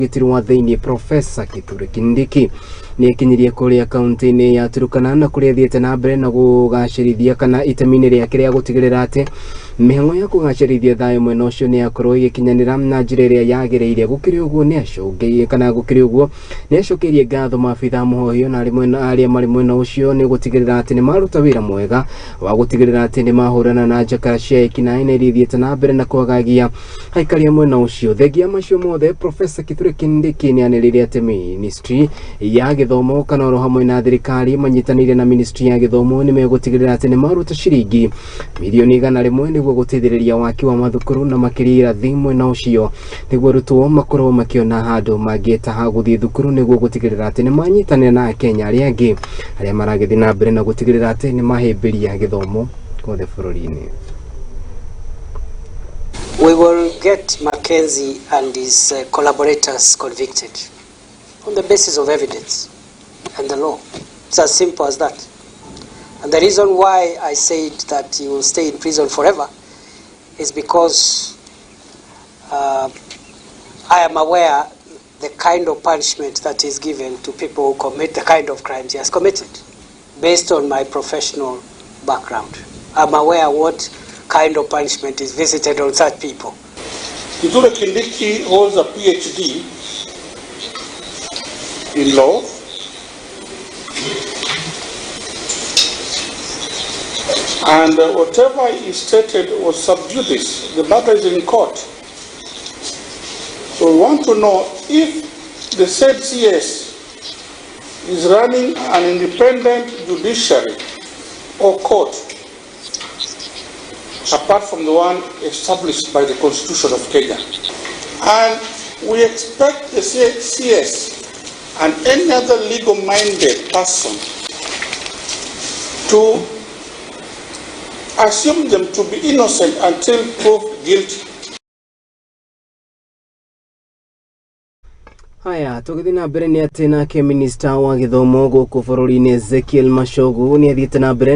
Ũgitĩri wa thĩinĩ Profesa Kithure Kindiki nĩekinyirie kũrĩa kaunti-inĩ ya Turkana na kũrĩa athiĩte na mbere na gũgacĩrithia kana itemi-inĩ rĩake rĩa gũtigĩrĩra atĩ mĩhang'o ya kũgacĩrithia thayũ mwena ũcio nĩ yakorwo ĩgĩkinyanĩra na njĩra ĩrĩa yagĩrĩire. Gũkĩrĩ ũguo nĩ kana gũkĩrĩ ũguo nĩ acokeirie ngatho maabitha mũhohio na arĩa marĩ mwena ũcio nĩ gũtigĩrĩra atĩ nĩ maruta wĩra mwega wa gũtigĩrĩra atĩ nĩ mahũrana na njakara cia ekinaĩ na iria ithiĩte na mbere na kwagagia aikari a mwena ũcio. Thengia macio mothe, Profesa Kithure Kindiki nĩ anĩrĩire atĩ ministry ya gĩthomo kana oro hamwe na thirikari manyitanĩire na ministry ya gĩthomo nĩ megũtigĩrĩra atĩ nĩ maruta ciringi milioni 100 nĩguo gũteithĩrĩria waki wa mathukuru na makĩria irathi mwena ũcio nĩguo arutwo makorwo makĩona handũ mangĩeta ha gũthiĩ thukuru nĩguo gũtigĩrĩra atĩ nĩ manyitanĩra na Akenya arĩa angĩ arĩa maragĩthiĩ na mbere na gũtigĩrĩra atĩ nĩ mahĩmbĩria gĩthomo guothe bũrũri-inĩ. We will get Mackenzie and his collaborators convicted on the basis of evidence and the law. It's as simple as that. And the reason why I said that he will stay in prison forever is because I am aware the kind of punishment that is given to people who commit the kind of crimes he has committed, based on my professional background. I'm aware what kind of punishment is visited on such people. Kithure Kindiki holds a PhD in law and whatever he stated was sub judice. The matter is in court. So we want to know if the said CS is running an independent judiciary or court apart from the one established by the Constitution of Kenya. And we expect the CS and any other legal-minded person to assume them to be innocent until proved guilty. Haya, tũgĩthiĩ na mbere nĩ atĩ nake minista wa gĩthomo gũkũ bũrũri-inĩ Ezekiel Machogu nĩ athiĩte na mbere na